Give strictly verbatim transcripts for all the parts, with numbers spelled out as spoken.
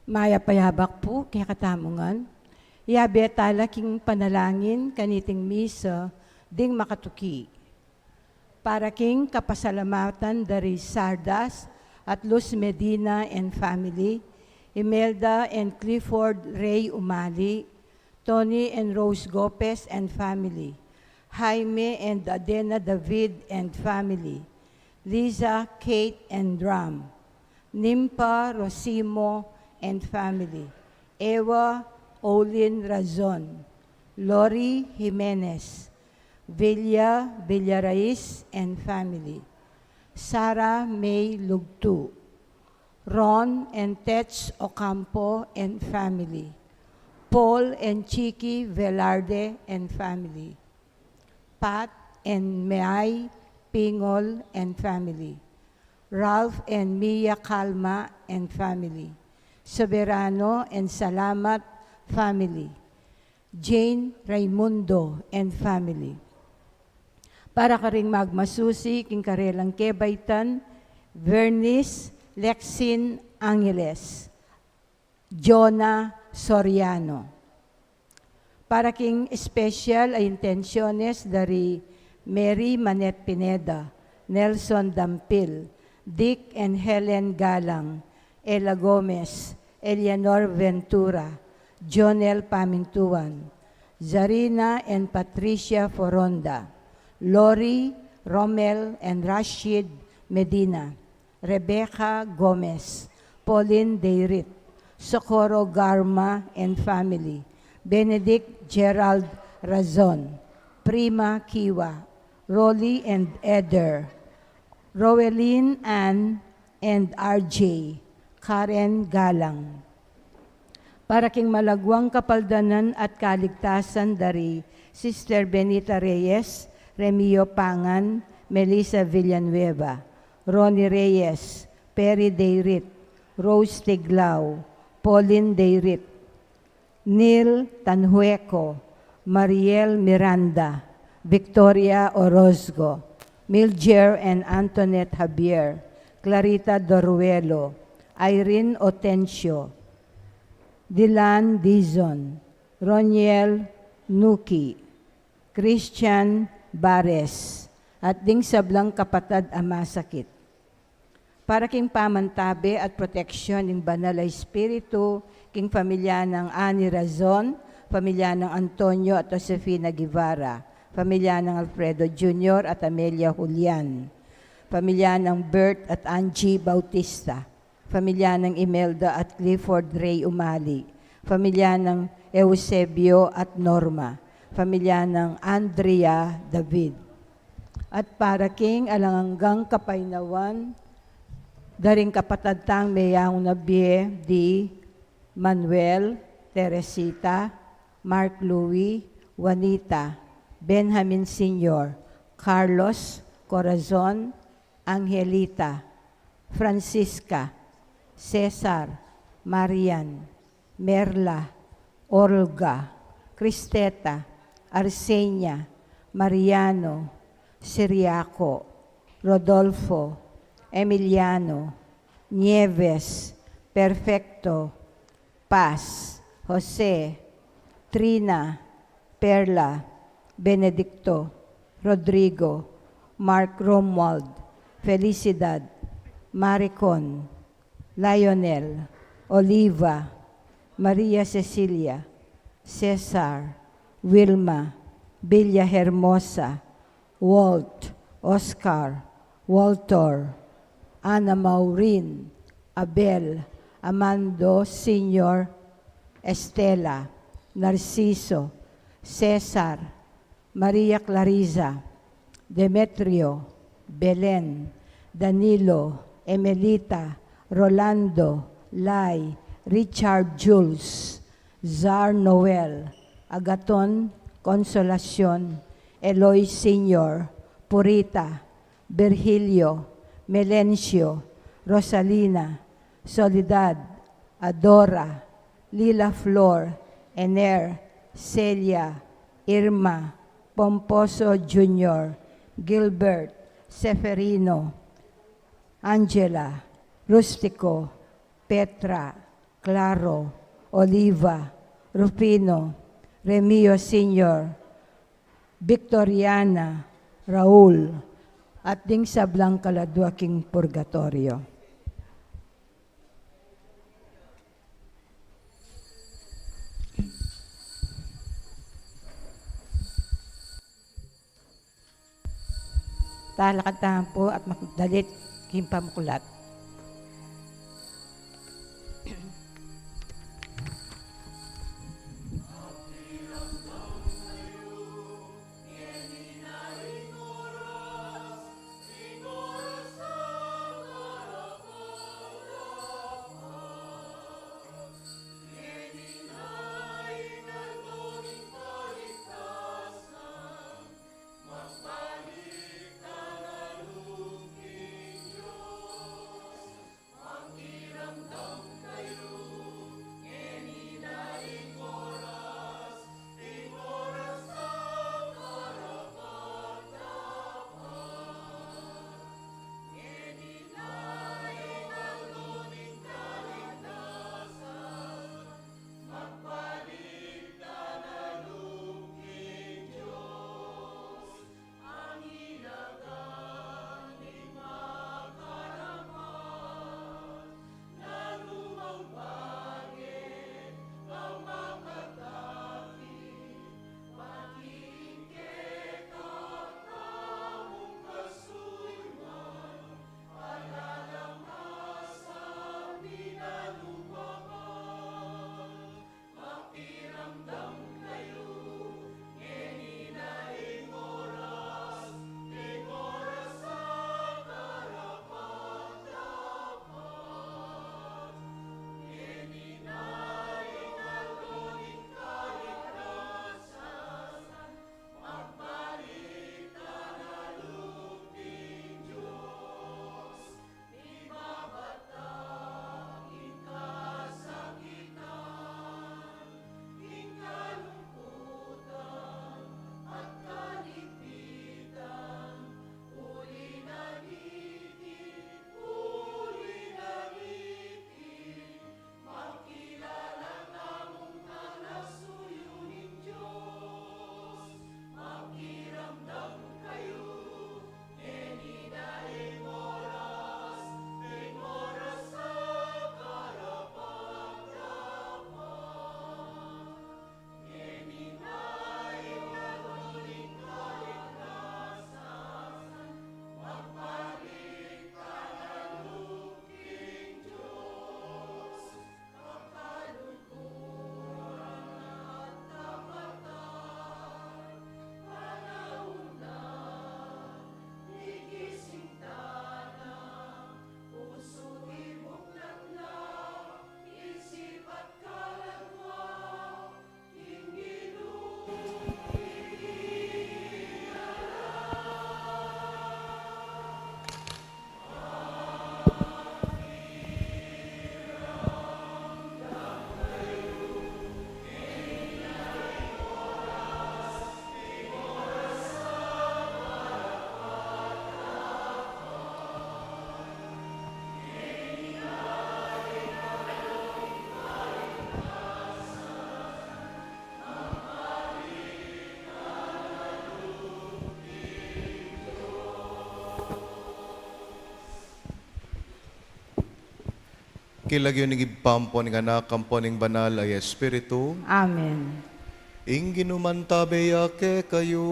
Mayap a yabak pu kekatamu ngan. Yabe tala king panalangin kaniting misa ding makatuki. Para king kapasalamatan da ri Sardas at Luz Medina and family, Imelda and Clifford Ray Umali, Tony and Rose Gopez and family, Jaime and Adena David and family, Liza, Kate and Ram, Nimpa, Rosimo and family, Ewa, Olin Razon, Lori Jimenez, Villa Villarais and family, Sarah May Lugtu, Ron and Tets Ocampo and family, Paul and Chiki Velarde and family, Pat and Meay Pingol and family, Ralph and Mia Calma and family, Soberano and Salamat family, Jane Raimundo and family. Para karing magmasusi king karelang kebaitan, Vernice Lexin Angeles, Jonah Soriano. Para king special a intenciones da ri Mary Manet Pineda, Nelson Dampil, Dick and Helen Galang, Ella Gomez, Eleanor Ventura, Jonel Pamintuan, Zarina and Patricia Foronda, Lori, Romel and Rashid Medina, Rebecca Gomez, Pauline Deirit, Socorro Garma and family, Benedict Gerald Razon, Prima Kiwa, Rolly and Eder, Roelyn Ann and R J, Karen Galang. Para king malagwang kapaldanan at kaligtasan da ri Sister Benita Reyes, Remio Pangan, Melissa Villanueva, Ronnie Reyes, Perry Deirit, Rose Tiglao, Pauline Deirit, Neil Tanhueco, Mariel Miranda, Victoria Orozco, Milger and Antoinette Javier, Clarita Doruelo, Irene Otencio, Dylan Dizon, Roniel Nuki, Christian Bares, at ding sablang kapatad a masakit. Para king pamantabe at proteksyon ning Banal a Espiritu, king pamilya nang Ani Razon, pamilya nang Antonio at Josefina Guevara, pamilya nang Alfredo Junior at Amelia Julian, pamilya nang Bert at Angie Bautista, pamilya nang Imelda at Clifford Ray Umali, pamilya nang Eusebio at Norma, pamilya nang Andrea David. At para king alang anggang kapaynawan da ring kapatad tang meyaung na bie di Manuel, Teresita, Mark Louis, Juanita, Benjamin Senior, Carlos, Corazon, Angelita, Francisca, Cesar, Marian, Merla, Olga, Cristeta, Arsenia, Mariano, Siriaco, Rodolfo, Emiliano, Nieves, Perfecto, Paz, Jose, Trina, Perla, Benedicto, Rodrigo, Mark Romuald, Felicidad, Maricon, Lionel, Oliva, Maria Cecilia, Cesar, Wilma, Villa Hermosa, Walt, Oscar, Walter, Ana Maureen, Abel, Amando Senior, Estela, Narciso, Cesar, Maria Clarisa, Demetrio, Belen, Danilo, Emelita, Rolando, Lai, Richard Jules, Zar Noel, Agaton, Consolacion, Eloy Senior, Purita, Virgilio, Melencio, Rosalina, Soledad, Adora, Lila Flor, Ener, Celia, Irma, Pomposo Junior, Gilbert, Seferino, Angela, Rustico, Petra, Claro, Oliva, Rufino, Remio Senior, Victoriana, Raul, at ding sablang kaladua king purgatoryo. Talakad tamu pu at magdalit king pamuklat. King lagyu ning Ibpa, ampo ning Anak, ampo ning Banal a Espiritu. Amen. Ing Ginu mantabe ya kekayu.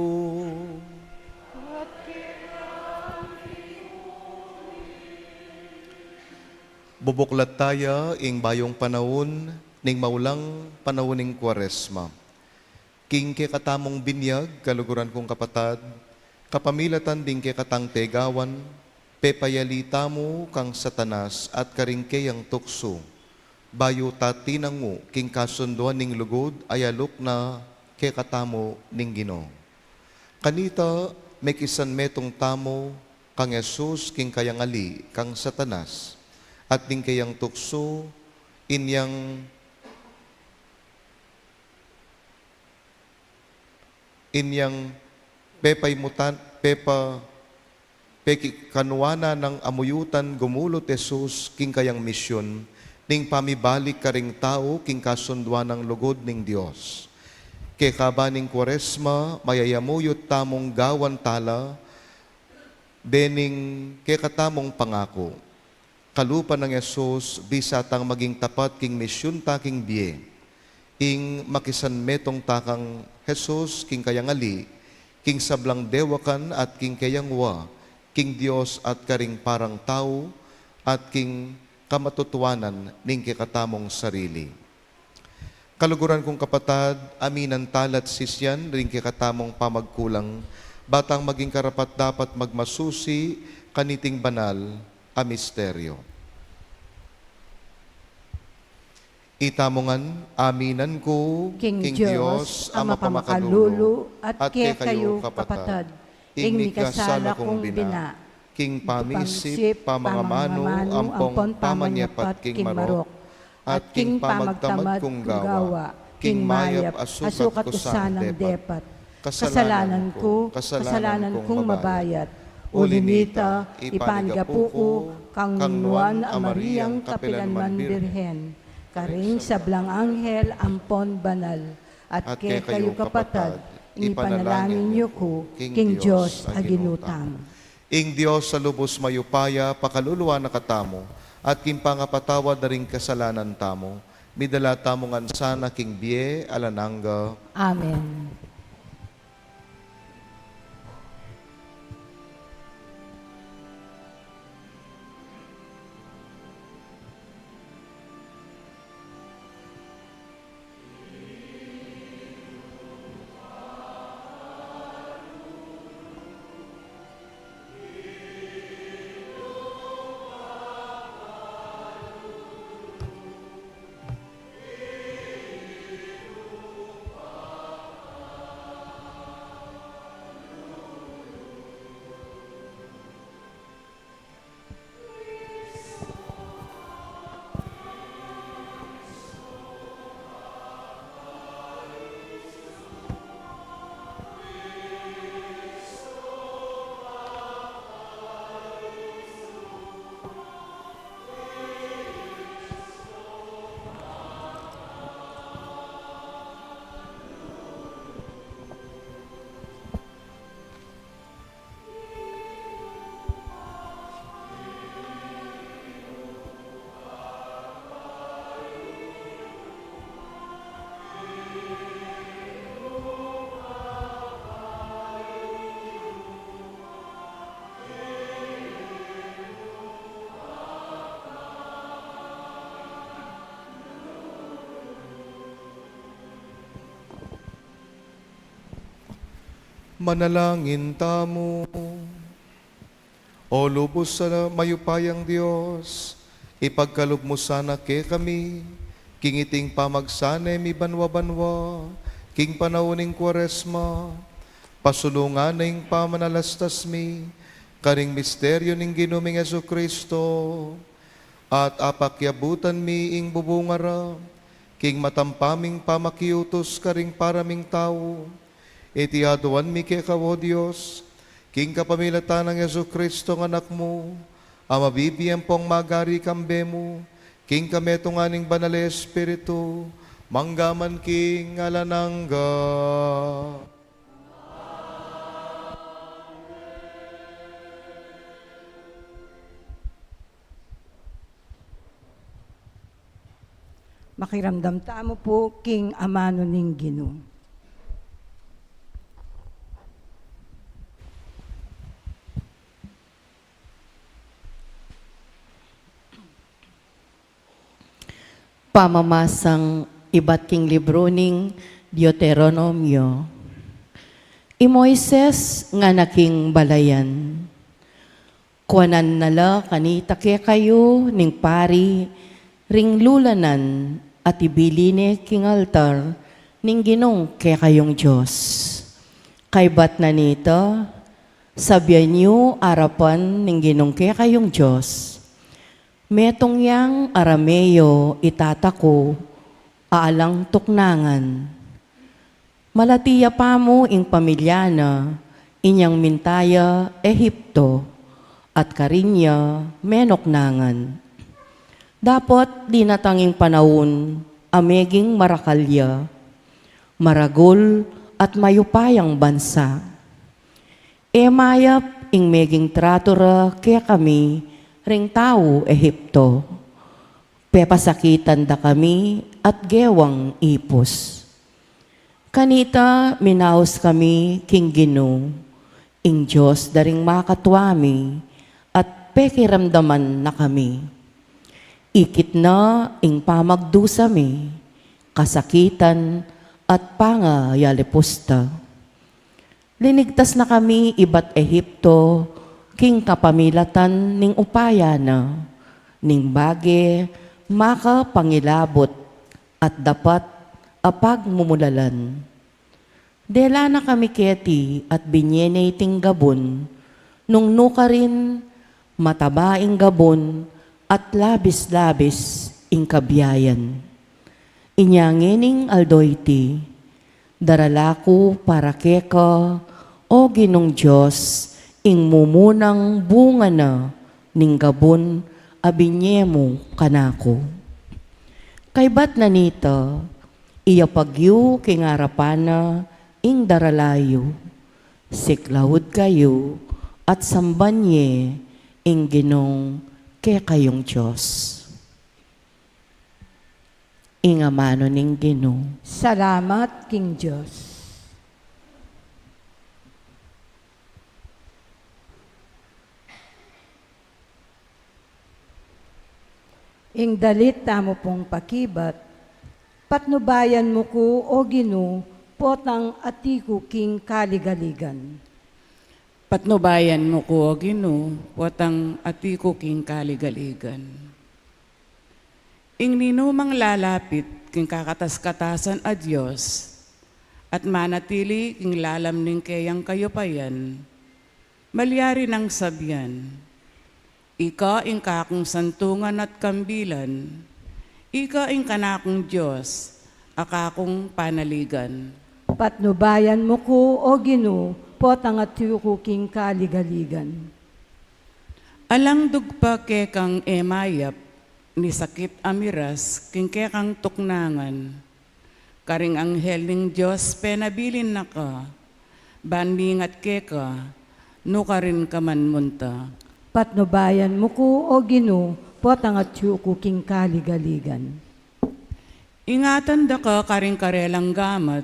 Bubuklat taya ing bayung panaun ning maulang panaun ning Kuaresma. King kekatamung binyag, kaluguran kung kapatad, kapamilatan ding kekatang tegawan, pepayali tamu kang Satanas at karing keyang tuksu, bayu ta tinangu king kasunduan ning lugud a yaluk na kekatamu ning Ginu. Kanita, mekisanmetung tamu kang Jesus king kayang ali kang Satanas, at ding keyang tuksu, inyang Inyang pepaimutan, pepa, pekikanuanan nang amuyutan gumulut Jesus king kayang misyun, ning pamibalik karing tau king kasunduan nang lugud ning Dios. Kekaba ning Kuaresma, mayayamuyut tamung gawan tala dening kekatamung pangaku. Kalupa nang Jesus, bisa tang maging tapat king misyun ta king bie, ing makisanmetung ta kang Jesus king kayang ali, king sablang dewakan at king kayang wa, king Dios at karing parang tau, at king kamatutuanan ning kekatamung sarili. Kaluguran kung kapatad, aminan tala't sisian ring kekatamung pamagkulang, ba tang maging karapat-dapat magmasusi kaniting banal a misteryo. Itamu ngan, aminan ku king Dios a mapamakalulu at kekayu kapatad, ing mikasala kung bina, king pamisip, pamangamanu, ampong pamanyapat king marok, at king pamagtamad kung gawa, king mayap a sukat ku sanang depat. Kasalanan ku, kasalanan kung mabayat. Uli nita, ipanigapu ku kang Nuan a Mariang kapilanman Birhen, karing sablang anghel ampon banal, at kekayu kapatad, ipanalangin yu ku king Dios a Ginu tamu. Ing Dios a lubus mayupaya pakaluluan na katamu, at king pangapatawad da ring kasalanan tamu, midala tamu ngan sana king bie alang angga. Amen. Manalangin tamu. O lubus a mayupayang Dios, ipagkalub mu sana kekami king iting pamagsane mi banwa-banwa king panaun ning Kuaresma, pasulungan na ing pamanalastas mi karing misteryo ning Ginu ming Jesucristo, at apakyabutan mi ing bubunga ra king matampaming pamakiutus karing para ming tau. Iti aduan mi keka, O Dios, king kapamilatan nang Jesucristo a Anak mu, a mabibie ampong magari kambe mu king kametungan ning Banal a Espiritu, mangga man king alang angga. Makiramdam tamu pu king amanu ning Ginu. Pamamasang ibat king libru ning Deuteronomio. I Moises ngana king balayan, kuanan na la kanita kekayu ning pari ring lulanan at ibili ne king altar ning Ginung kekayung Dios. Kaybat na nita, sabian yu arapan ning Ginung kekayung Dios, metung yang Arameo i tata ku a alang tuknangan. Malati ya pamu ing pamilya na inyang minta ya Ehipto, at karin ya menuknangan. Dapot dinatang ing panaun a meging marakal ya, maragul at mayupayang bansa. E mayap ing meging tratu ra kekami ring tau Ehipto. Pepasakitan da kami at gewang ipus. Kanita minaus kami king Ginu, ing Dios da ring makatua mi, at pekiramdaman na kami. Ikit na ing pamagdusa mi, kasakitan at pangayalipus da. Linigtas na kami ibat Ehipto king kapamilatan ning upaya na, ning bage makapangilabut at dapat a pagmumulalan. Dela na kami keti at binye ne iting gabun, nung nukarin mataba ing gabun at labis-labis ing kabiayan. Inya ngening aldo iti, darala ku para keka, O Ginung Dios, ing mumunang bunga na ning gabun a binye mu kanaku. Kaybat na nita, iyapag yu king arapan na ing darala yu, siklaud kayu at samban ye ing Ginung kekayung Dios. Ing amanu ning Ginu. Salamat king Dios. Ing dalit tamu pung pakibat. Patnubayan mu ku, O Ginu, potang ati ku king kaligaligan. Patnubayan mu ku, O Ginu, potang ati ku king kaligaligan. Ing ninumang lalapit king kakatas-katasan a Dios, at manatili king lalam ning keyang kayupayan, malyari nang sabian, Ika ing kakung santungan at kambilan, ika ing kanakung Dios, a kakung panaligan. Patnubayan mu ku, O Ginu, potang ati ku king kaligaligan. Alang dugpa kekang e mayap, ni sakit a miras king kekang tuknangan. Karing anghel ning Dios penabilin na ka, ban mingat keka, nukarin ka man munta. Patnubayan mu ku, O Ginu, potang ati ku king kaligaligan. Ingatan da ka karing karelang gamat,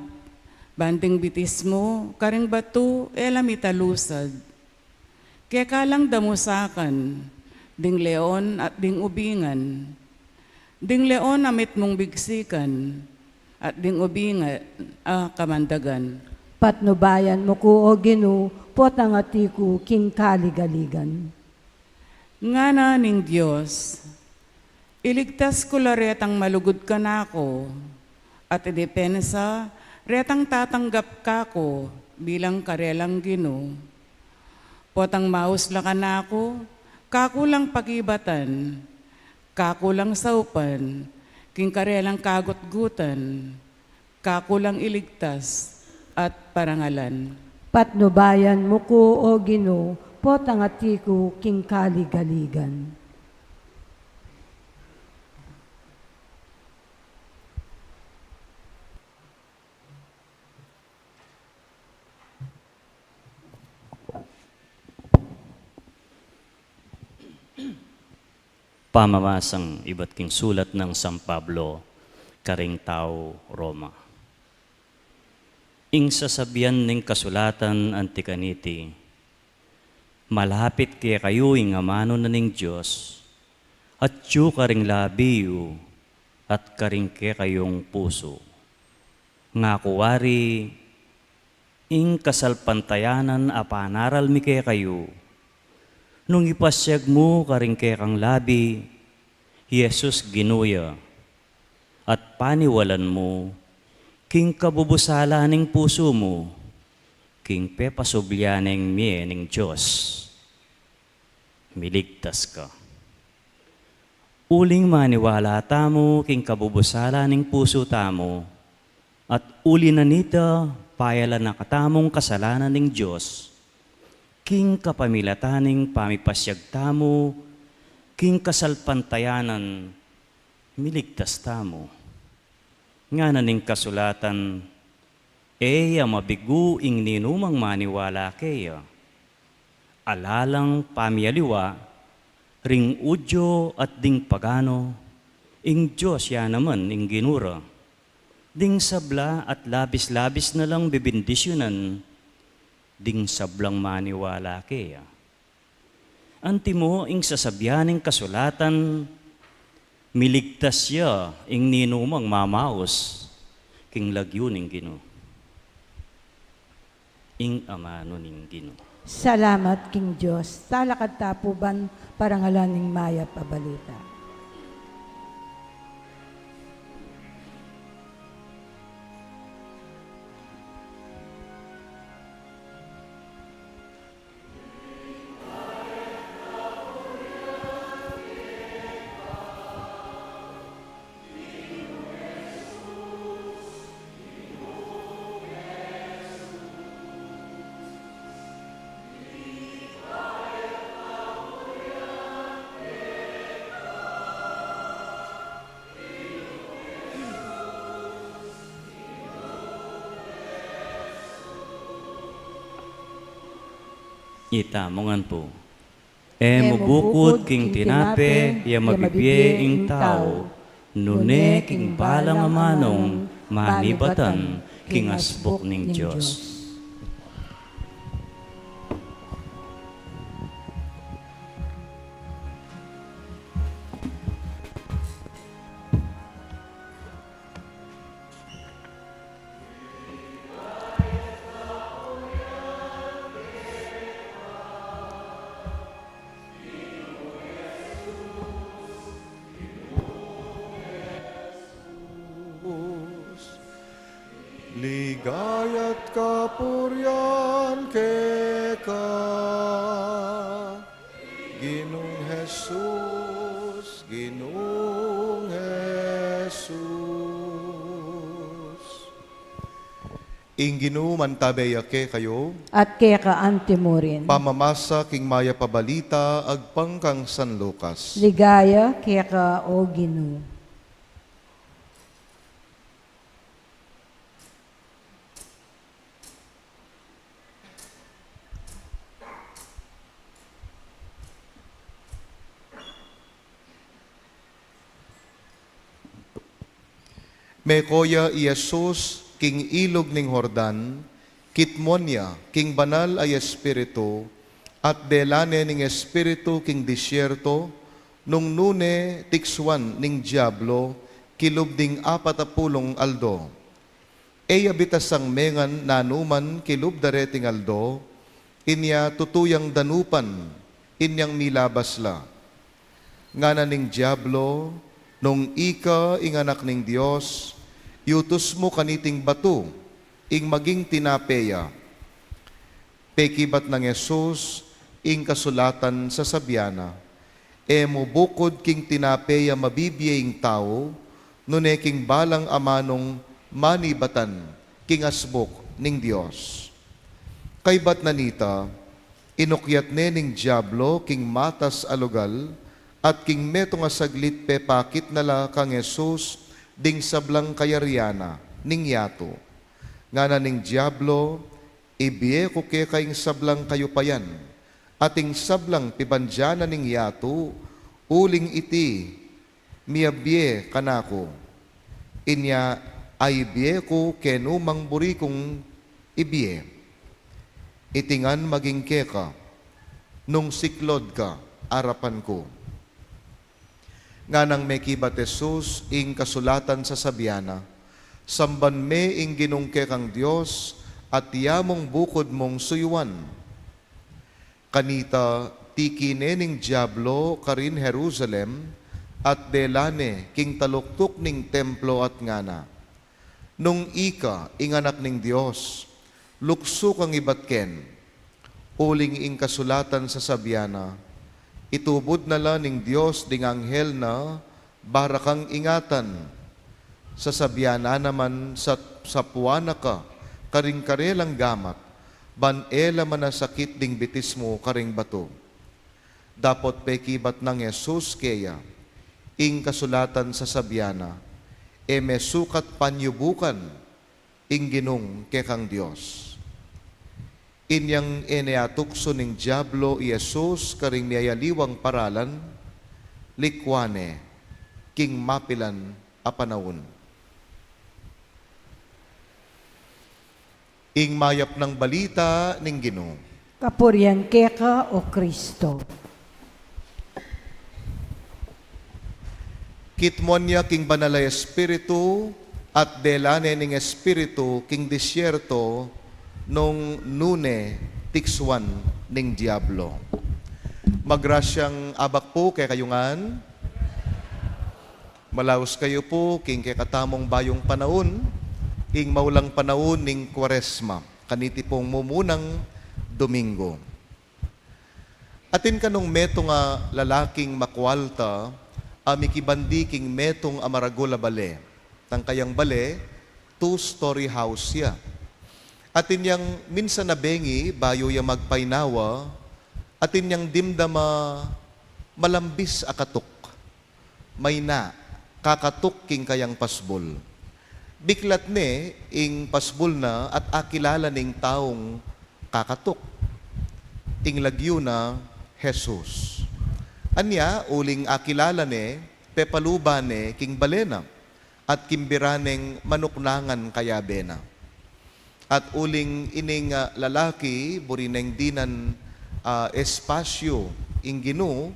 ban ding bitis mu karing batu e la mitalusad. Keka lang damusakan ding leon at ding ubingan, ding leon a mitmung bigsikan, at ding ubingan a kamandagan. Patnubayan mu ku, O Ginu, potang ati ku king kaligaligan. Ngana ning Dios, Iligtas ku la retang malugud kanaku, at idepensa retang tatanggap kaku bilang karelang Ginu. Potang maus la kanaku, kaku lang pakibatan, kaku lang saupan king karelang kagutgutan, kaku lang iligtas at parangalan. Patnubayan mu ku, O Ginu, potang ati ku king kaligaligan. Pamamasang ibat king sulat nang San Pablo karing tau Roma. Ing sasabian ning kasulatan anti kaniti, malapit kekayu ing amanu na ning Dios, atyu karing labi yu at karing kekayung pusu. Ngaku wari, ing kasalpantayanan a panaral mi kekayu, nung ipasiag mu karing kekang labi, i Jesus Ginu ya, at paniwalan mu, king kabubusala ning pusu mu, king pepasubli ya ning mie ning Dios, miligtas ka. Uling maniwala tamu king kabubusala ning pusu tamu, at uli na nita, payalan na katamung kasalanan ning Dios, king kapamilatan ning pamipasiag tamu king kasalpantayanan Miligtas tamu. Ngana ning kasulatan, e ya mabigu ing ninumang maniwala keya. Ala lang pamialiwa, ring Judio at ding pagano, ing Dios ya naman ing Ginu ra. Ding sabla at labis-labis na lang bibindisyunan ding sablang maniwala keya. Antimo ing sasabian ning kasulatan, miligtas ya ing ninumang mamaus king lagyu ning Ginu. Ing amanu ning Ginu. Salamat king Dios. Talakad ta pu ban parangalan ing mayap a balita. Itamu ngan pu. E mu bukud king tinape ya mabibie ing tau, nune king balang amanung manibatan king asbuk ning Dios. Ligaya't kapurian keka, Ginung Jesus, Ginung Jesus. Ing Ginu mantabe ya kekayu. At keka antimurin. Pamamasa king mayap a balita agpang kang San Lucas. Ligaya keka, o Ginu. Meko ya i Jesus king ilug ning Jordan, kitmuan ya king banal a Espiritu, at dela ne ning Espiritu king disyerto, nung nune tiksuan ning Diablo kilub ding apat a pulung aldo. E ya bitasang mengan nanuman kilub dareting aldo, inya tutu yang danupan, inyang milabas la. Ngana ning Diablo, nung ika ing Anak ning Dios, iutus mu kaniting batu ing maging tinape ya. Pekibat nang Jesus ing kasulatan, sasabian na, e mu bukud king tinape ya mabibie ing tau, nune king balang amanung manibatan king asbuk ning Dios. Kaybat na nita, inukyat ne ning Diablo king matas a lugal, at king metung a saglit pepakit na la kang Jesus ding sablang kayarian na ning yatu. Ngana ning Diablo, ibie ku keka ing sablang kayupayan, at ing sablang pibandian na ning yatu, uling iti miabie kanaku. Inya aibie ku kenu mang buri kung ibie. Iti ngan maging keka, nung siklud ka arapan ku. Nganang mekibat Jesus ing kasulatan, sasabian na, samban me ing Ginung kekang Dios, at ya mung bukud mung suyuan. Kanita tiki ne ning Diablo karin Jerusalem, at dela ne king taluktuk ning templo at ngana, nung ika ing Anak ning Dios, luksu kang ibat ken. Uling ing kasulatan, sasabian na, itubud na la ning Dios ding anghel na bara kang ingatan. Sasabian na naman, sat-, sapuan na ka karing karelang gamat, ban e la manasakit ding bitis mu karing batu. Dapot pekibat nang Jesus keya, Ing kasulatan sasabian na, "E me sukat panyubukan ing Ginung kekang Dios." Inyang e ne atuksu ning Diablo i Jesus karing miyayaliwang paralan, likuan ne king mapilan a panaun. Ing mayap nang balita ning Ginu. Kapurian keka, O Kristo. Kitmuan ya king Banal a Espiritu, at dela ne ning Espiritu king disyerto nung nune tiksuan ning Diablo. Magrasyang abak pu kekayu ngan. Malaus kayu pu king kekatamung bayung panaun, ing maulang panaun ning Kuaresma, kaniti pung mumunang Domingo. Atin kanung metung a lalaking makualta a mikibandi king metung a maragul a bale. Nang kayang bale, two-story house ya. Atin yang minsan a bengi, bayu ya magpainawa, atin yang dimdam a malambis a katuk. Mayna, kakatuk king kayang pasbul. Biklat ne ing pasbul na at akilala ne ing taung kakatuk. Ing lagyu na Jesus. Anya, uling akilala ne, pepaluban ne king bale na, at kimbiran neng manuknangan kayabe na. At uling ining, ah, lalaki, buri neng dinan, ah, espasyu ing Ginu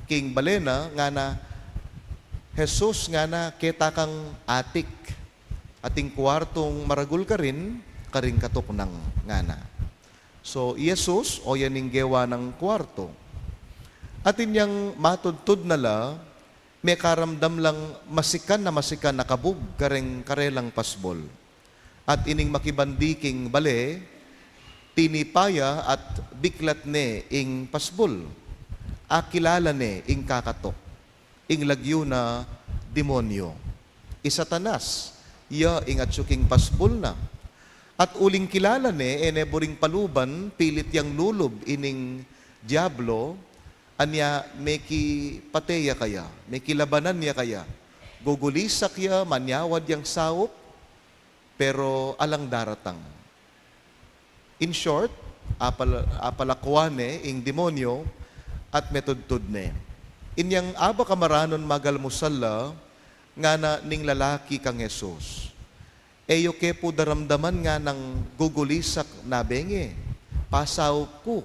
king bale na, ngana, "Jesus," ngana, "keta kang atik. Ating kuartung maragul karin, karing katuk nang," ngana. So, i Jesus, oyan ing gewa nang kuartu. Atin yang matudtud na la, mekaramdam lang masikan a masikan a kabug kareng karelang pasbul. At ining makibandi king bale, tinipa ya at biklat ne ing pasbul. Akilala ne ing kakatuk. Ing lagyu na demonyo. I Satanas, ya ing atsu king pasbul na. At uling kilala ne, e ne buring paluban, pilit yang lulub ining Diablo, anya mekipate ya kaya, mekilabanan ya kaya. Gugulisak ya, manyawad yang saup, pero alang daratang. In short, apal-, apalakuan ne ing demonyo at metudtud ne. Inyang abak a maranun magalmusal la, ngana ning lalaki kang Jesus, "E yu ke pu daramdaman nganang gugulisak na benge, pasaup ku?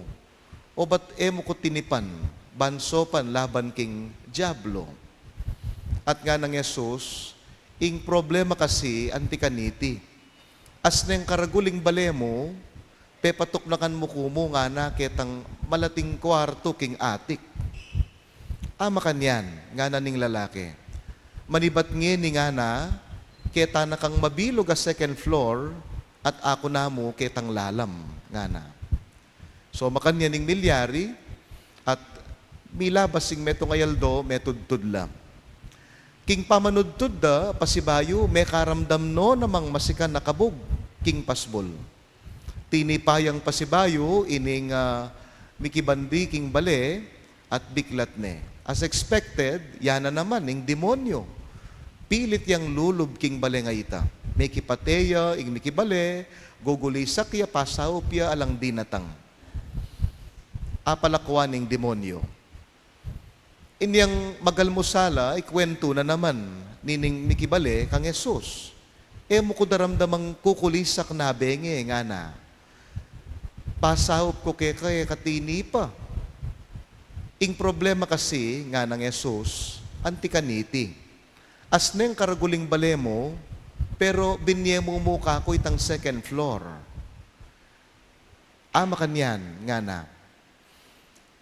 O ba't e mu ku tinipan, ban saupan laban king Diablo?" At nganang Jesus, "Ing problema kasi anti kaniti. Asneng karagul ing bale mu, pepatuknakan mu ku mu ngana ketang malating kuartu king atik." "A makanyan," ngana ning lalaki. "Manibat ngeni ngana, keta na kang mabilug a second floor, at aku namu ketang lalam," ngana. So, makanyan ing milyari, at milabas ing metung a aldo, metudtud la. King pamanudtud da, pasibayu, mekaramdam no namang masikan a kabug king pasbul. Tinipa yang pasibayu ining, ah, mikibandi king bale at biklat ne. As expected, ya na naman ing demonyo. Pilit yang lulub king bale a ita. Mekipate ya ing mikibale, gugulisak ya, pasaup ya, alang dinatang. Apalakuan ing demonyo. Inyang magalmusal la, ikuwentu na naman nining mikibale kang Jesus. "E mu ku daramdamang kukulisak na benge," ngana. "Pasaup ku keka e ka tinipa. Ing problema kasi," nganang Jesus, "anti kaniti. Asneng karagul ing bale mu, pero binye mu mu kaku itang second floor." "A makanyan," ngana.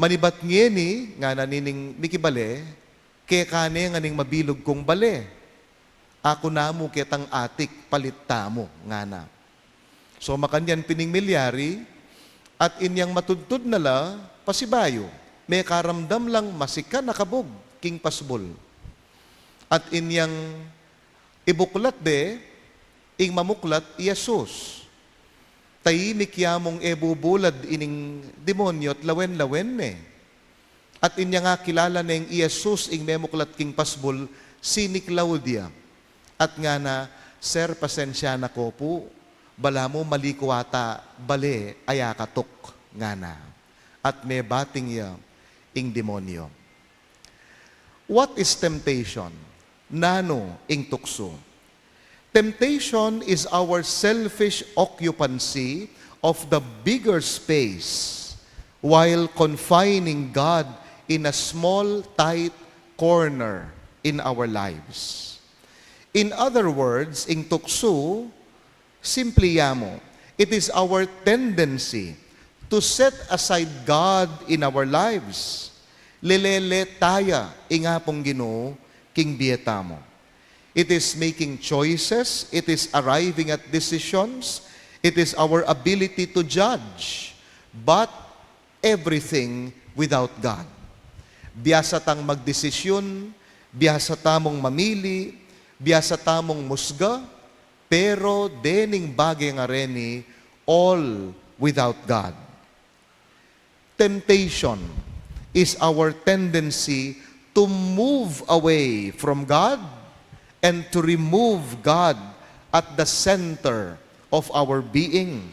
"Manibat ngeni," ngana nining mikibale, "keka ne ngan ing mabilug kung bale. Aku namu ketang atik, palit tamu," ngana. So, makanyan pin ing milyari, at inyang matudtud na la, pasibayu, mekaramdam lang masikan a kabug king pasbul. At inyang ibuklat de, ing mamuklat i Jesus. Taimik ya mung e bubulad ining demonyo at lawen-lawen ne. At inya ngakilala neng i Jesus ing memuklat king pasbul, sini Claudia. At ngana, "Sir, pasensya na ko pu, balamu mali ku ata bale a yakatuk," ngana. At mebating ya ing demonyo. What is temptation? Nanu ing tuksu? Temptation is our selfish occupancy of the bigger space while confining God in a small, tight corner in our lives. In other words, ing tuksu, simpli ya mu, it is our tendency to set aside God in our lives. Lelele taya ing Apung Ginu king bie tamu. It is making choices, it is arriving at decisions, it is our ability to judge, but everything without God. Biasa tang magdesisyun, biasa tamung mamili, biasa tamung musga, pero dening bage a reni, all without God. Temptation is our tendency to move away from God and to remove God at the center of our being.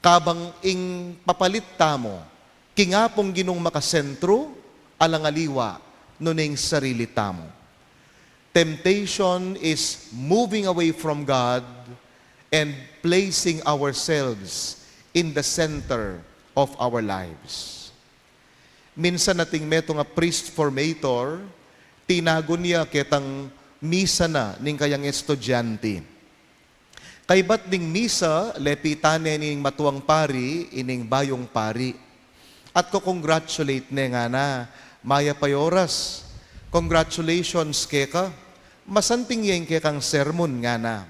Kabang ing papalit tamu king Apung Ginung makasentru, alang aliwa nune ing sarili tamu. Temptation is moving away from God and placing ourselves in the center of our lives. Minsan ating metung a priest formator, tinagun ya ketang misa na ning kayang estudyante. Kaybat ning misa, lepitan ne ning matuang pari ining bayung pari. At ko-congratulate ne, ngana, "Mayap a oras. Congratulations keka. Masanting ya ing kekang sermon," ngana.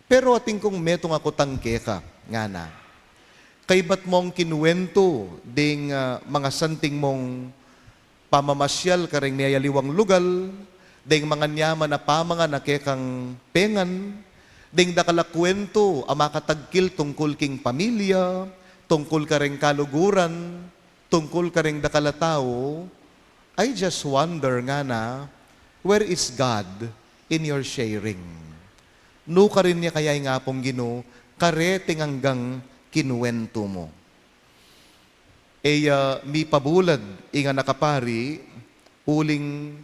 "Pero atin kung metung a kutang keka," ngana. "Kaybat mong kinuwentu ding, ah, mangasanting mong pamamasyal kareng miyayaliwang lugal, deng manganyaman a pamangan a kekang pengan, deng dakal a kuwentu a makatagkil tungkul king pamilya, tungkul kareng kaluguran, tungkul kareng dakal a tau, I just wonder," ngana, "where is God in your sharing? Nukarin ya kaya ing Apung Ginu kareting anggang kinuwentu mu?" E ya mipabulad ing anak a pari, uling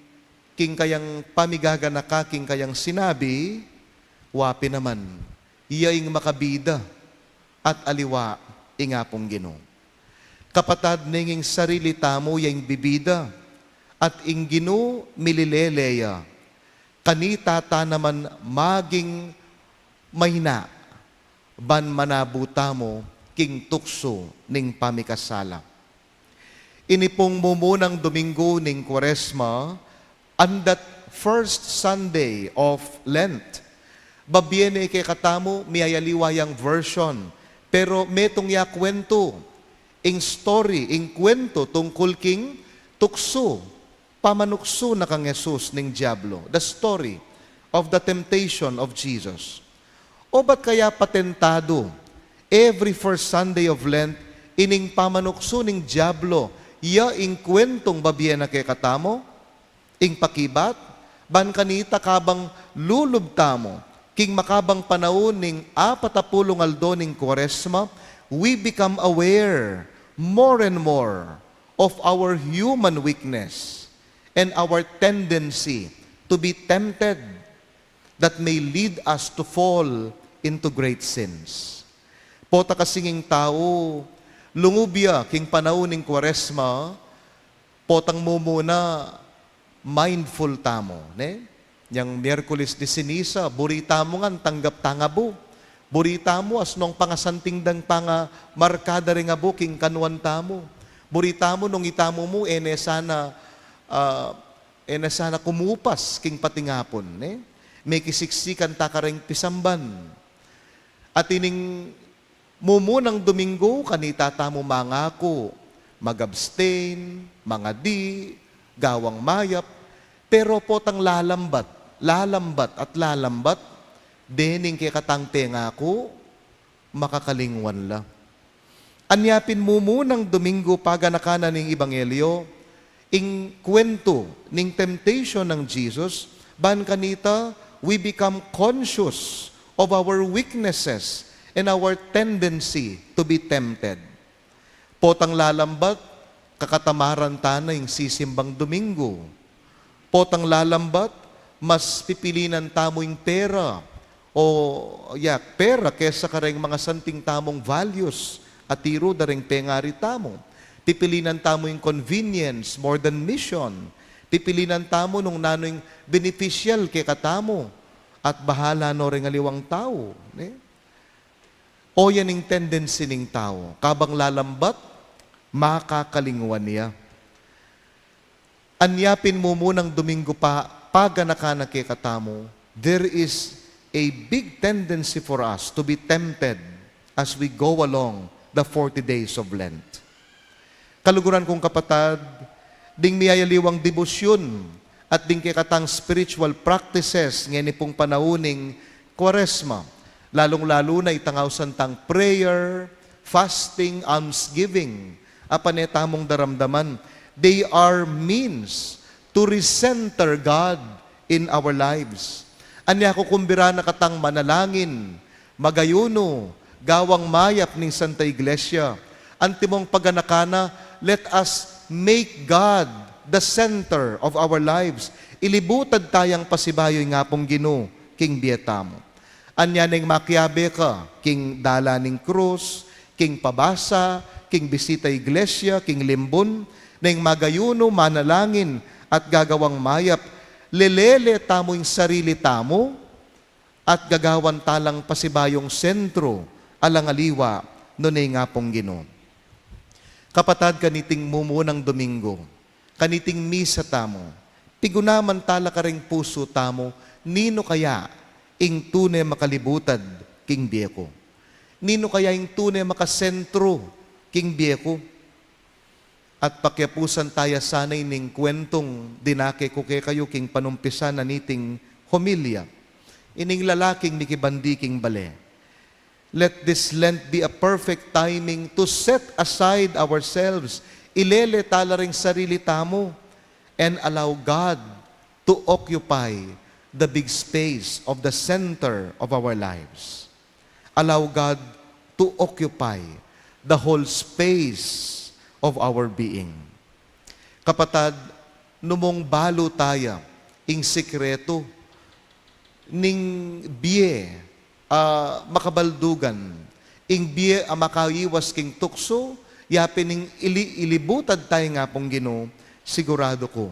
king kayang pamigaganaka king kayang sinabi, "Wa pin naman, iya ing makabida at aliwa ing Apung Ginu." Kapatad, neng ing sarili tamu ya ing bibida, at ing Ginu mililele ya. Kanita ta naman maging maina ban manabu tamu king tuksu ning pamikasala. Ini pung mumunang Domingo ning Kuaresma, on that first Sunday of Lent, babie ne kekatamu miyayaliwa yang version, pero metung ya kuwentu, ing story, ing kuwentu tungkul king tuksu, pamanuksu na kang Jesus ning Diablo, the story of the temptation of Jesus. Obat kaya patentadu, every first Sunday of Lent, ining pamanuksu ning Diablo, ya ing kuwentung babie na kekatamu? Ing pakibat, ban kanita kabang lulub tamu king makabang panaun ning apat a pulung aldo ning Kuaresma, we become aware more and more of our human weakness and our tendency to be tempted that may lead us to fall into great sins. Pota kasing tau, lungub ya king panaun ning Kuaresma, potang mumuna, mindful tamu, ne? Yang Miyerkules de Ceniza, buri tamu ngan tanggap tang abu. Buri tamu as nung pangasanting dang pangamarka da ring abu king kanuan tamu. Buri tamu nung itamu mu, e ne sana, ah, e ne sana kumupas king patingapun, ne? Mekisiksikan ta kareng pisamban. At ining mumunang Domingo, kanita tamu mangaku, mag-abstain, mangadi, gawang mayap, pero potang lalambat, lalambat at lalambat, dening kekatang pengaku, makakalingwan la. Anya pin mumunang Domingo, paganakan na ning Ebanghelyo, ing kuwentu ning temptation nang Jesus, ban kanita, we become conscious of our weaknesses and our tendency to be tempted. Potang lalambat, kakatamaran ta na ing sisimbang Domingo. Potang lalambat, mas pipilinan tamu ing pera, o, ya, pera kesa kareng mga santing tamung values a tiru da reng pengari tamu. Pipilinan tamu ing convenience more than mission. Pipilinan tamu nung nanu ing beneficial kekatamu at bahala no reng aliwang tau, ne? O yan ing tendency ning tau. Kabang lalambat, makakalingwan ya. Anya pin mumunang Domingo pa, paganakan na kekatamu, there is a big tendency for us to be tempted as we go along the forty days of Lent. Kaluguran kung kapatad, ding miyayaliwang debosyun at ding kekatang spiritual practices ngeni pung panaun ning Kwaresma, lalung-lalu na itang ausan tang prayer, fasting, almsgiving, a pane tamung daramdaman, they are means to recenter God in our lives. Anya kukumbira na katang manalangin, magayunu, gawang mayap ning Santa Iglesia. Antimong paganakan na, let us make God the center of our lives. Ilibutad taya ing pasibayu ning Apung Ginu king bie tamu. Anya neng makiabe ka king dalan ning krus, king pabasa, king bisita iglesia, king limbun, neng magayunu, manalangin, at gagawang mayap, lelele tamu ing sarili tamu, at gagawan ta lang pasibayung sentru, alang aliwa, nune ing Apung Ginu. Kapatad, kaniting mumunang Domingo, kaniting misa tamu, pigunaman ta la kareng pusu tamu, ninu kaya ing tune makalibutad king bie ku? Ninu kaya ing tune makasentru king bie ku? At pakiapusan taya sana ining kwentung dinake ku kekayu king panumpisan na niting homilya, ining lalaking mikibandi king bale. Let this Lent be a perfect timing to set aside ourselves. Ilele ta la ring sarili tamu and allow God to occupy the big space of the center of our lives. Allow God to occupy the whole space of our being. Kapatad, numung balu taya ing sikretu ning bie a makabaldugan, ing bie a makaiwas king tuksu, yapin ning ili-, ilibutad taya king Apung Ginu, siguradu ku,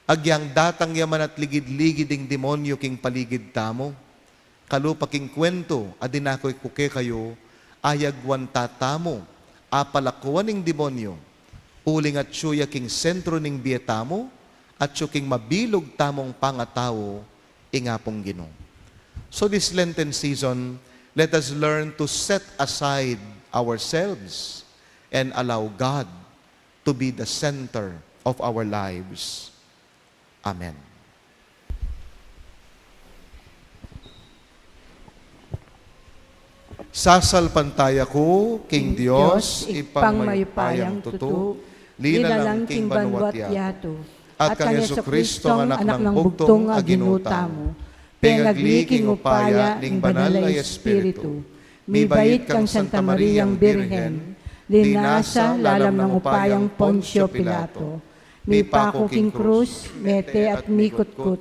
agyang datang ya man at ligid-ligid ing demonyu king paligid tamu, kalupa king kwentu a dinake ku kekayu, ayagwan ta tamu, apalakuan ing demonyu, uling atyu ya king sentru ning bie tamu, atyu king mabilug tamung pangatau, ing Apung Ginu. So this Lenten season, let us learn to set aside ourselves and allow God to be the center of our lives. Amen. Sasalpantaya ku king Dios, Ibpang mayupayang tutu, linalang king banua't yatu, at kang Jesucristo, anak nang bugtung a Ginu tamu, pengagli king upaya ning Banal a Espiritu, mibait kang Santa Mariang Birhen, linasa lalam nang upayang Poncio Pilato, mipaku king krus, mete at mikutkut,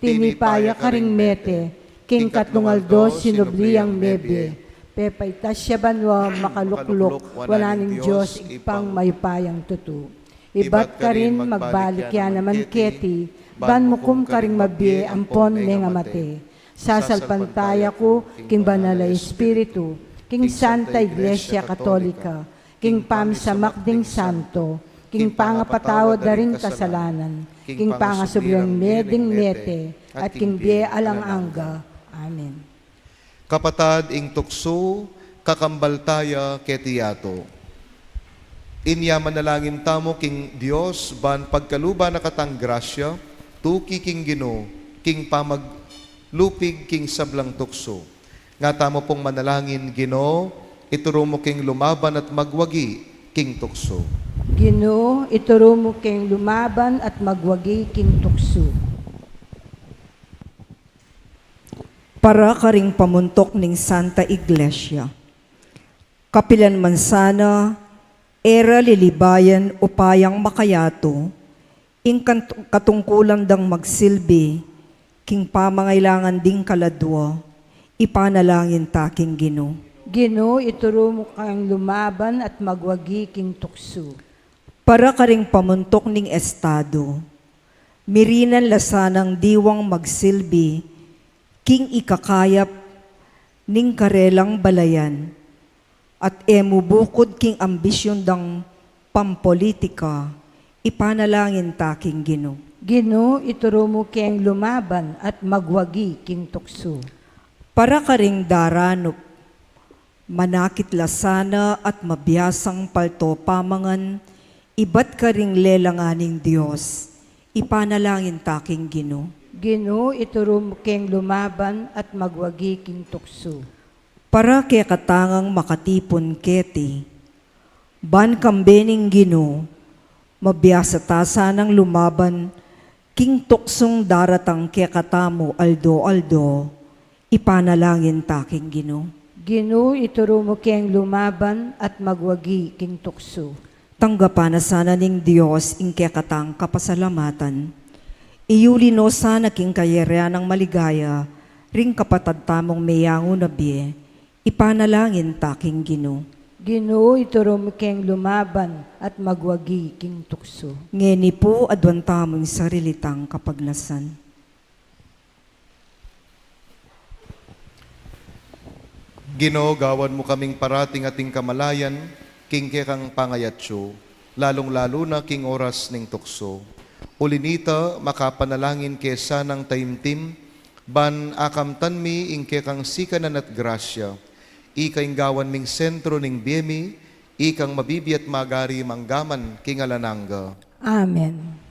tinipa ya karing mete, king katlung aldo sinubli yang mebie, pepaitas ya banua, makalukluk wanan ning Dios Ibpang mayupayang tutu. Ibat karin magbalik ya naman keti, ban mukum karing mabie ampon mengamate. Sasalpantaya ku king Banal a Espiritu, king Santa Iglesia Katolika, king pamisamak ding santo, king pangapatawad da ring kasalanan, king pangasubli rang mie ding mete, at king bie alang angga. Amen. Kapatad, ing tuksu, kakambal taya keti yatu. Inya manalangin tamu king Dios, ban pagkaluban na katang grasya, tuki king Ginu, king pamaglupig king sablang tuksu. Nga tamu pung manalangin, Ginu, ituru mu king lumaban at magwagi king tuksu. Ginu, ituru mu keng lumaban at magwagi king tuksu. Para karing pamuntuk ning Santa Iglesia. Kapilan man sana e ra lilibayan upayang makayatu ing kan-, katungkulan dang magsilbi king pamangailangan ding kaladua, ipanalangin ta king Ginu. Ginu, ituru mu keng lumaban at magwagi king tuksu. Para karing pamuntuk ning estadu, mirinan la sanang diwang magsilbi king ikakayap ning karelang balayan, at e mu bukud king ambisyun dang pampolitika, ipanalangin ta king Ginu. Ginu, ituru mu keng lumaban at magwagi king tuksu. Para karing daranup, manakit la sana at mabiasang palto pamangan ibat karing lelangan ning Dios, ipanalangin ta king Ginu. Ginu, ituru mu keng lumaban at magwagi king tuksu. Para kekatang makatipun keti, ban kambe ning Ginu, mabiasa ta sanang lumaban king tuksung daratang kekatamu aldo-aldo, ipanalangin ta king Ginu. Ginu, ituru mu keng lumaban at magwagi king tuksu. Tanggapan na sana ning Dios ing kekatang kapasalamatan. Iyuli no sana king kayarian nang maligaya ring kapatad tamung meyangu na bie, ipanalangin ta king Ginu. Ginu, ituru mu keng lumaban at magwagi king tuksu. Ngeni pu, aduan tamu ing sarili tang kapagnasan. Ginu, gawan mu kaming parating ating kamalayan king kekang pangayatsu, lalung-lalu na king oras ning tuksu. Uli nita, makapanalangin ke sanang taimtim, ban akamtan mi ing kekang sikanan at grasya. Ika ing gawan ming sentro ning bie mi, ikang mabibie at magari manggaman king alang angga. Amen.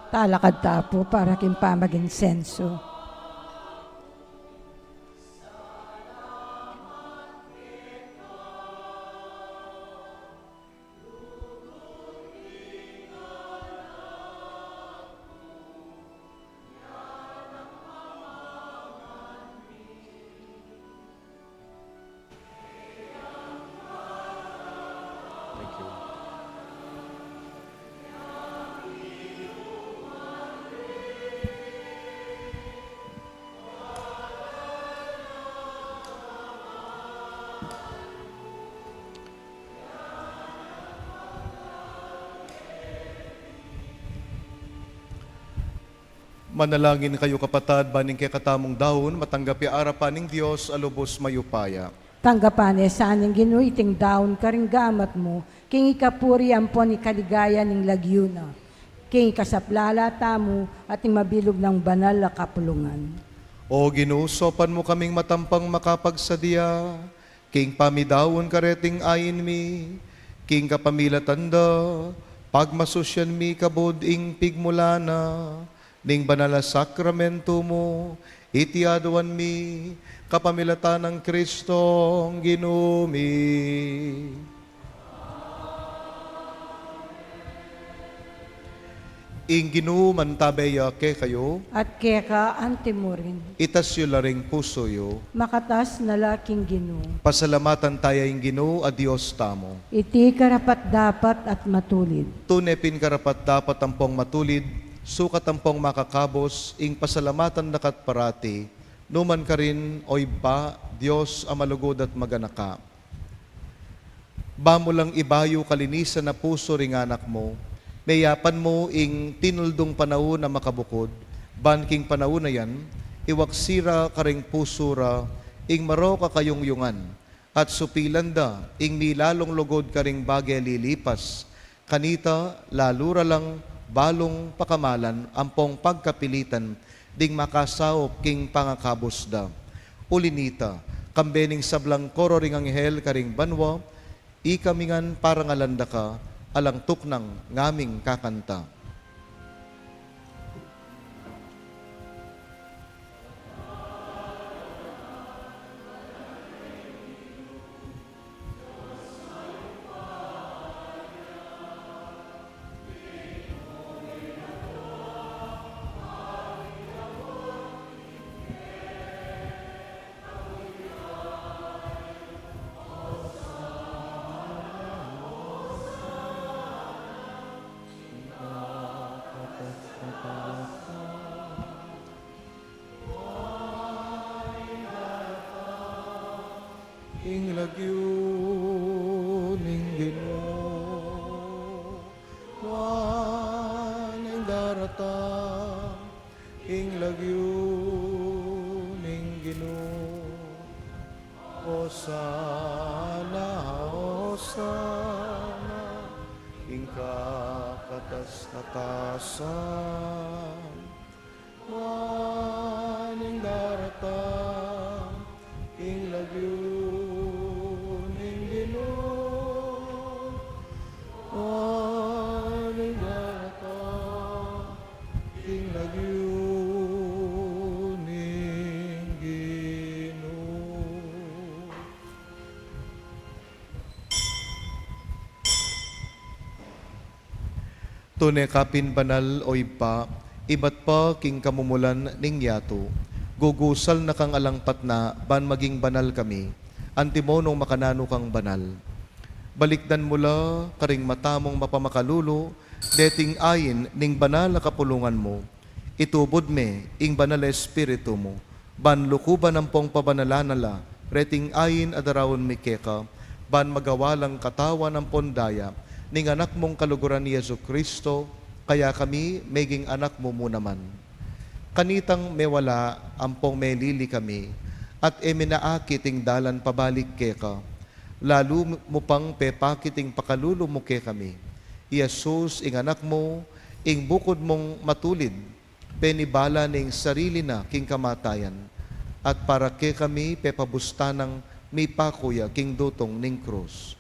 Talakad ta pu para king pamaginsenso. Thank you. Manalangin kayu, kapatad, ban ing kekatamung daun matanggap ya arapan ning Dios a lubus mayupaya. Tanggapan na sa ning Ginu iting daun karing gamat mu, king ikapuri ampon ikaligaya ning lagyu na, king ikasaplala tamu at ning mabilug nang banal a kapulungan. O Ginu, saupan mu kaming matampang makapagsadya king pamidaun kareting ain mi, king kapamilatan da, pagmasusyan mi kabud ing pigmulan na ning banal a sakramentu mu, iti aduan mi, kapamilatan nang Kristong Ginu mi. Ing Ginu mantabe ya kekayu. At keka antimurin. Itas yu la ring pusu yu. Makatas na la king Ginu. Pasalamatan taya ing Ginu a Dios tamu. Iti karapat-dapat at matulid. Tune pin karapat-dapat ampong matulid, sukat ampong makakabus, ing pasalamatan da ka parati, nu man karin, O Ibpa, Dios a malugud at maganaka. Ba mu lang ibayu kalinisan a pusu ring anak mu, meyapan mu ing tinuldung panaun a makabukud, ban king panaun a yan, iwaksi ra karing pusu ra ing marok a kayungyungan, at supilan da ing milalung lugud karing bage lilipas, kanita lalu ra lang balung pakamalan ampong pagkapilitan ding makasaup king pangakabus da. Uli nita, kambe ning sablang koro ring anghel karing banua, ikami ngan parangalan da ka, alang tuknang ngaming kakanta. Ing lagyu ning Ginu. Nuan ing daratang ing lagyu ning Ginu. Osana, Osana, ing kakatas-katasan. Nuan ing daratang ing lagyu ning Ginu. Nuan ing daratang ing lagyu ning Ginu. Tune ka pin banal, O Ibpa, ibat pa king kamumulan ning yatu. Gugusal na kang alang patna ban maging banal kami, antimo nung makananu kang banal. Balikdan mu la karing mata mung mapamakalulu deting ain ning banal a kapulungan mu. Itubud me ing Banal a Espiritu mu, ban lukuban ampong pabanalan na la reting ain a daraun mi keka, ban magawa lang katawan ampon daya ning Anak mung kaluguran, i Jesucristo, kaya kami meging anak mu mu naman. Kanitang mewala ampong melili kami, at e mi na akit ing dalan pabalik keka, lalu mu pang pepakit ing pakalulu mu kekami. I Jesus, ing Anak mu, ing bukud mung matulid, penibala ne ing sarili na king kamatayan, at para kekami pepabusta nang mipaku ya king dutung ning krus.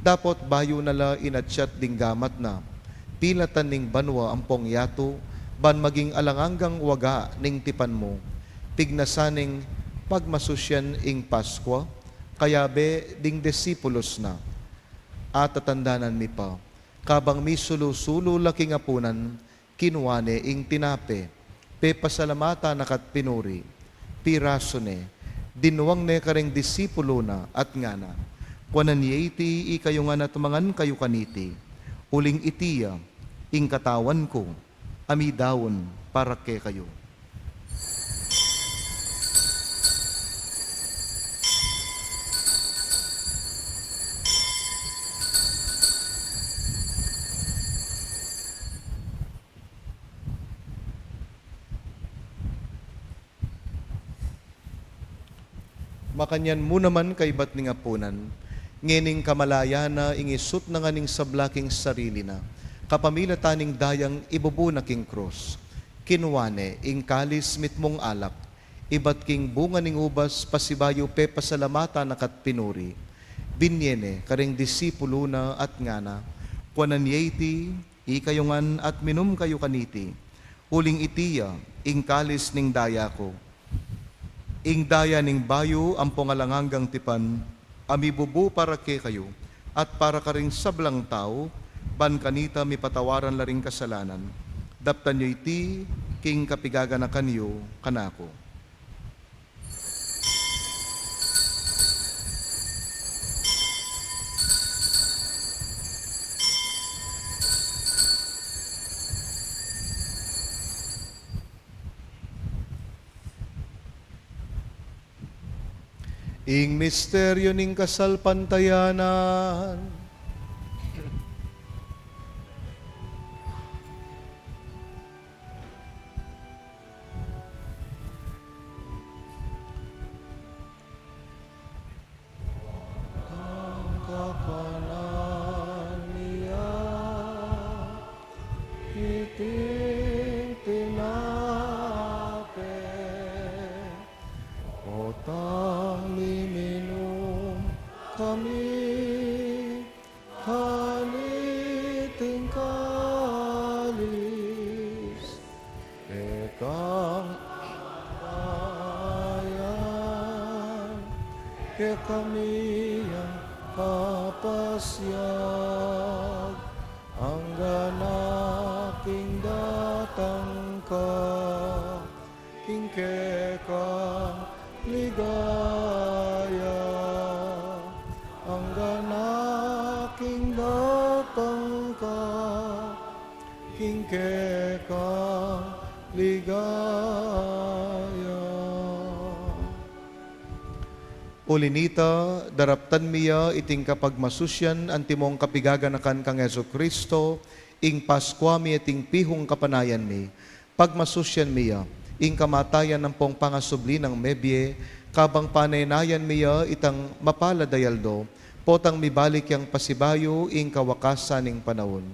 Dapot bayu na la inatsat ding gamat na, pilatan ning banua ampong yatu, ban maging alang anggang waga ning tipan mu, pignasan ning pagmasusyan ing Paskua, kayabe ding disipulus na. At tatandanan mi pa, kabang misulu-sulu la king apunan, kinua ne ing tinape, pepasalamatan na ka't pinuri, pirasu ne, dinuang ne karing disipulu na at ngana, kuanan ye iti ikayu ngan at mangan kayu kaniti, uling iti ya ing katawan ku, a midaun para kekayu. Makanyan mu naman kaibat ning apunan, ngening kamalayan na ing isut na ngan ing sabla king sarili na, kapamilatan ning dayang ibubu na king krus. Kinua ne ing kalis mitmung alak, ibat king bunga ning ubas pasibayu pepasalamatan na ka't pinuri, binye ne karing disipulu na at ngana, kuanan ye iti ikayu ngan at minum kayu kaniti, uling iti ya ing kalis ning daya ku, ing daya ning bayu ampong alang anggang tipan, a mibubu para kekayu at para karing sablang tau, ban kanita mipatawaran la ring kasalanan. Daptan yu iti king kapigaganakan yu kanaku. Ing misteryu ning kasalpantayanan. Ang kakanan niya, iting tinape, potang miminum kami, kaniting kalis, kekang ayan, kekami yang kapasyag, anggang aking datang ka, king kekang ligaya, anggang aking datang ka, king kekang ligaya. Uli nita, daraptan mi ya iting kapagmasusyan antimong kapigaganakan kang Jesucristo, ing Paskua mi at ing pihung kapanayan mi, pagmasusyan mi ya ing kamatayan ampong pangasubli nang mebie, kabang panenayan mi ya itang mapalad a aldo, potang mibalik yang pasibayu ing kawakasan ning panaun.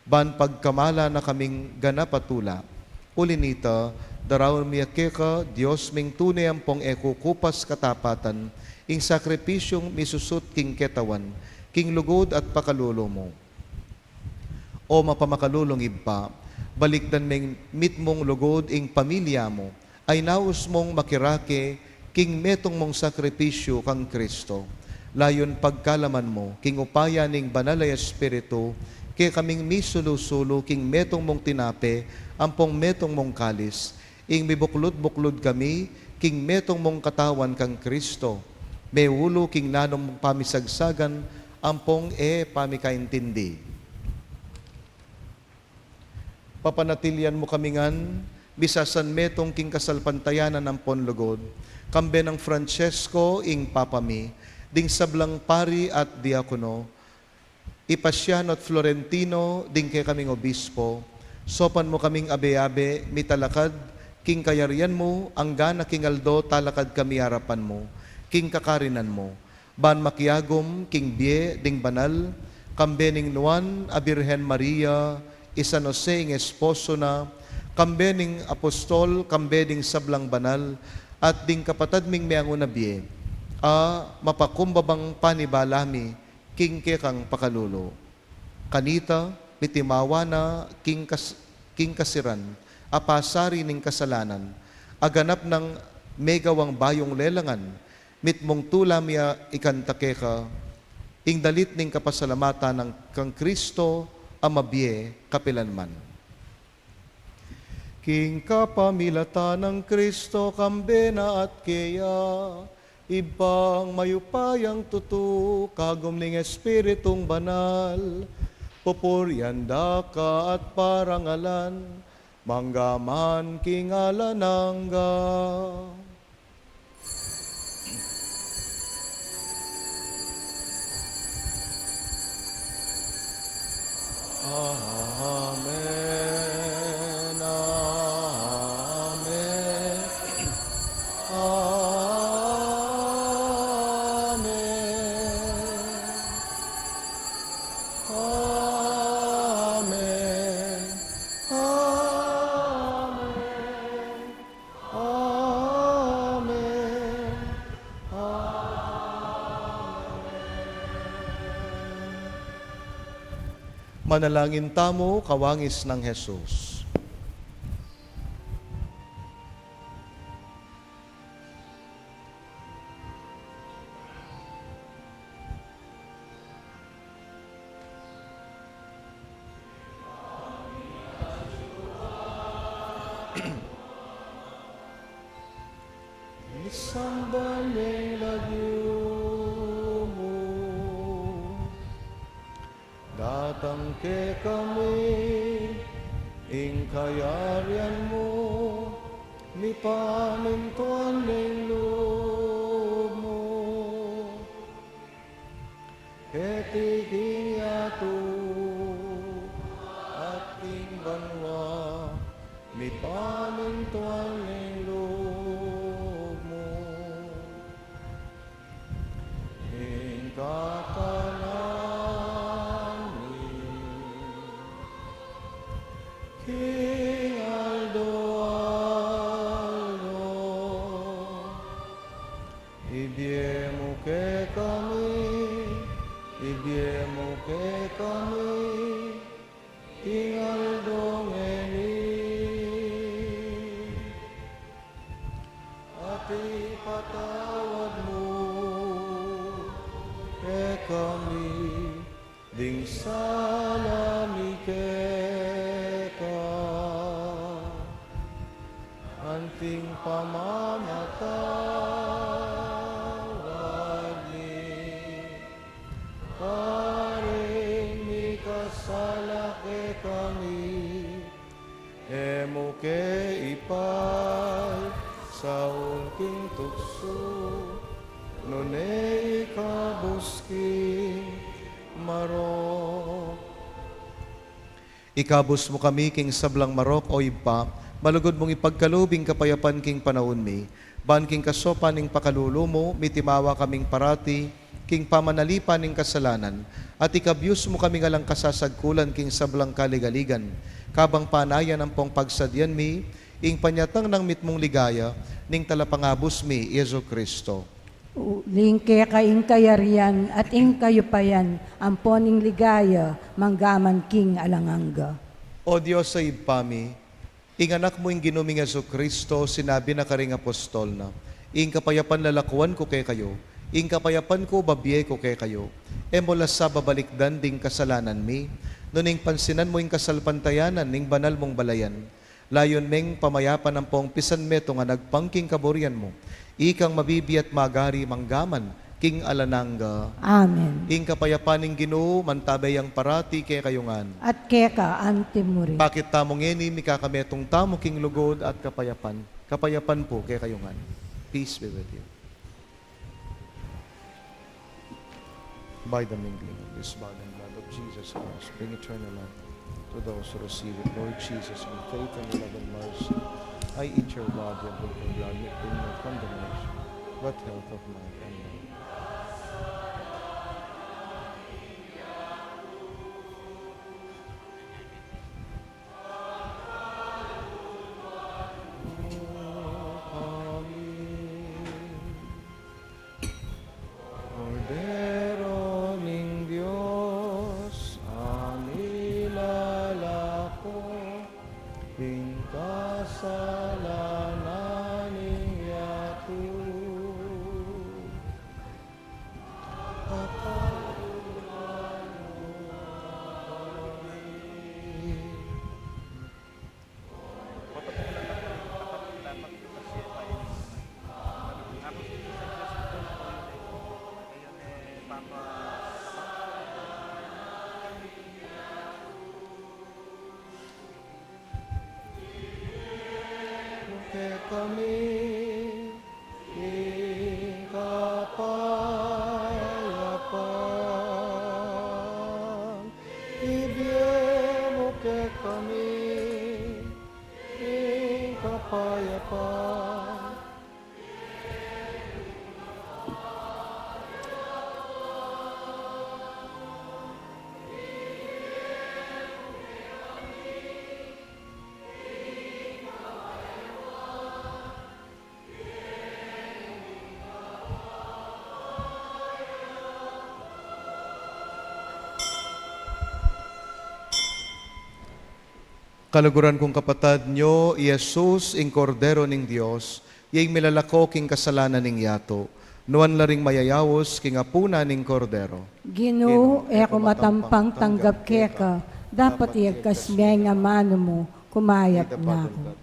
Ban pagkamala na kaming ganap a tula. Uli nita, daraun mi ya keka, Dios ming tune ampong e kukupas katapatan, ing sakripisyung misusut king ketawan, king lugud at pakalulu mu. O mapamakalulung Ibpa, balikdan meng mitmung lugud ing pamilya mu, a inaus mung makirake king metung mung sakripisyu kang Kristo. Layun pagkalaman mu, king upaya ning Banal a Espiritu, kekaming misulu-sulu king metung mung tinape ampong metung mung kalis, ing mibuklud-buklud kami king metung mung katawan kang Kristo, meulu king nanung pamisagsagan ampong e pamikaintindi. Papanatilian mu kami ngan misasanmetung king kasalpantayanan ampon lugud, kambe nang Francesco ing Papa mi, ding sablang pari at diakono, Ipasiano at Florentino, ding kekaming obispo, saupan mu kaming abe-abe mitalakad king kayarian mu, anggang king aldo talakad kami arapan mu king kakarinan mu, ban makiagum king bie ding banal, kambe ning nuan a Birhen Maria, i San Jose ing esposo na, kambe ning apostol, kambe ding sablang banal, at ding kapatad ming meangun a bie, a mapakumbabang panibala mi king kekang pakalulu. Kanita, mitimawa na king kas-, king kasiran, a pasari ning kasalanan, a ganap nang megawang bayung lelangan, mitmung tula mi a ikanta keka, ing dalit ning kapasalamatan nang kang Kristo a mabie kapilanman. King kapamilatan nang Kristo, kambe na at keya, Ibpang mayupayang tutu, kagum ning Espiritung Banal, pupurian da ka at parangalan, mangga man king alang angga. Amen, amen, amen, amen, amen. Amen. Amen. Manalangin tamu, kawangis nang Jesus. Isamban ing lagyu mu. Datang kekami ing kayarian mu, mipamintuan ing lub mu. Keti king yatu at king banua, mipamintuan ing lub mu. Ing kakanan mi king aldo-aldo, ibie mu kekami, ibie mu kekami king aldo ngeni. At ipatawad mu kekami ding sala mi keka, anti ing pamamatawad mi karing mikasala kekami. E mu ke ipaisaul king tuksu, nune ikabus king marok. Ikabus mu kami king sablang marok, O Ibpa, malugud mung ipagkalub ing kapayapan king panaun mi, ban king kasaupan ning pakalulu mu, mitimawa kaming parati king pamanalipan ning kasalanan, at ikabus mu kaming alang kasasagkulan king sablang kaligaligan, kabang panayan ampong pagsadyan mi ing panyatang nang mitmung ligaya ning Talapangabus mi, Jesu-Cristo. Uling keka ing kayarian at ing kayupayan, ampon ing ligaya, manggaman king alang angga. O Dios a Ibpa mi, ing Anak mu, ing Ginu ming Jesu-Cristo, sinabi na karing apostol na, "Ing kapayapan lalakuan ku kekayu, ing kapayapan ku babie ku kekayu." E mu la sa babalikdan ding kasalanan mi, nune ing pansinan mu ing kasalpantayanan ning banal mung balayan. Layun meng pamayapan ampong pisan metung a nagpang king kaburian mu. Ikang mabibie at magari manggaman king alang angga. Amen. Ing kapayapan ning Ginu mantabe yang parati kekayu ngan. At keka anti mu rin. Pakit tamu ngeni, mikakametung tamu king lugud at kapayapan. Kapayapan pu kekayu ngan. Peace be with you. By the mingling of this body and blood of Jesus Christ, bring eternal life to those who receive it. Lord Jesus, in faith and love and mercy, I eat your body and drink your blood, make me no condemnation, but health of mind. Amen. Kordero ning Dios, a milalako king kami ing kapayapan. Ibie mu kekami ing kapayapan. Kaluguran kung kapatad, nyo i Jesus, ing Kordero ning Dios, ya ing milalako king kasalanan ning yatu. Nuan la ring mayayaus king apunan ning Kordero. Ginu, e ku matampang tanggap keka, dapat iyagkas me ing amanu mu, kumayap na ku.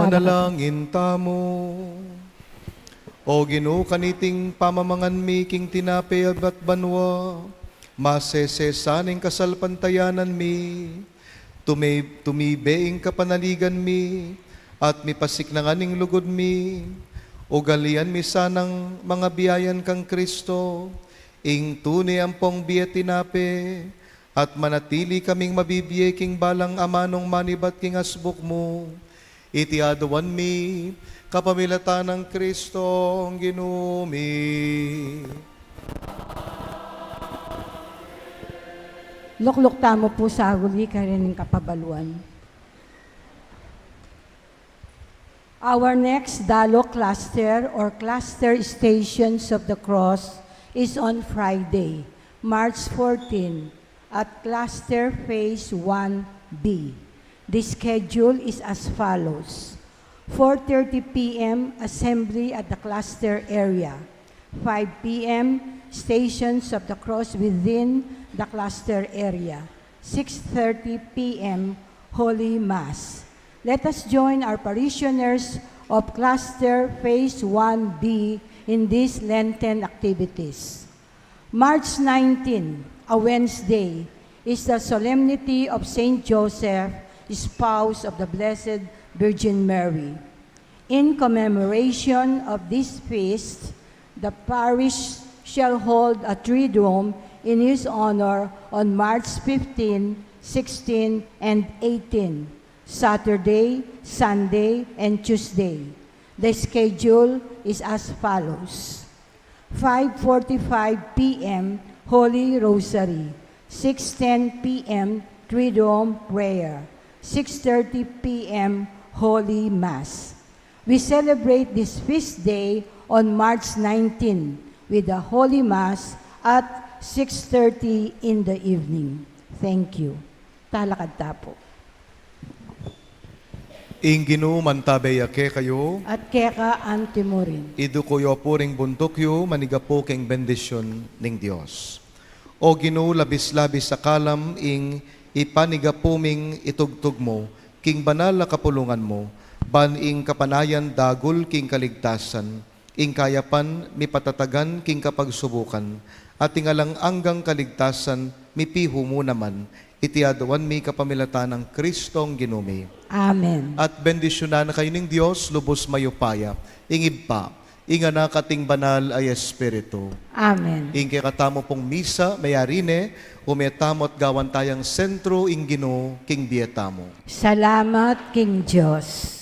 Manalangin tamu. O Ginu, kaniting pamamangan mi king tinape at banua, masese sana ing kasalpantayanan mi, tumi-, tumibe ing kapanaligan mi, at mipasiknangan ing lugud mi, ugalian mi sanang mangabiayan kang Kristo, ing tune ampong bie tinape, at manatili kaming mabibie king balang amanung manibat king asbuk mu. Iti aduan mi kapamilatan nang Kristong Ginu mi. Lukluk tamu pu saguli karin ing kapabaluan. Our next Dalo Cluster or Cluster Stations of the Cross is on Friday, March fourteen, at Cluster Phase one B. The schedule is as follows: four thirty p m assembly at the cluster area, five p m Stations of the Cross within the cluster area, six thirty p m Holy Mass. Let us join our parishioners of Cluster Phase one B in these Lenten activities. March nineteen, a Wednesday, is the Solemnity of Saint Joseph, spouse of the Blessed Virgin Mary. In commemoration of this feast, the parish shall hold a triduum in his honor on March fifteen, sixteen, and eighteen, Saturday, Sunday, and Tuesday. The schedule is as follows: five forty-five p m Holy Rosary, six ten p m Triduum Prayer, six thirty p m Holy Mass. We celebrate this feast day on March nineteen with the Holy Mass at six thirty in the evening. Thank you. Talakad ta pu. Ing Ginu mantabe ya kekayu. At keka anti mu rin. Iduku yu pu ring buntuk yu, manigapu king bendisyun ning Dios. O Ginu, labis-labis a kalam ing ipanigapu ming itugtug mu king banal a kapulungan mu, ban ing kapanayan dagul king kaligtasan, ing kayapan mipatatagan king kapagsubukan, at ing alang anggang kaligtasan mipihu mu naman. Iti aduan mi kapamilatan nang Kristong Ginu mi. Amen. At bendisyunan kayu ning Dios lubus mayupaya, ing Ibpa, ing Anak, at ing Banal a Espiritu. Amen. Ing kekatamu pung misa meyari ne, ume tamu at gawan tayang sentru ing Ginu king bie tamu. Salamat king Dios.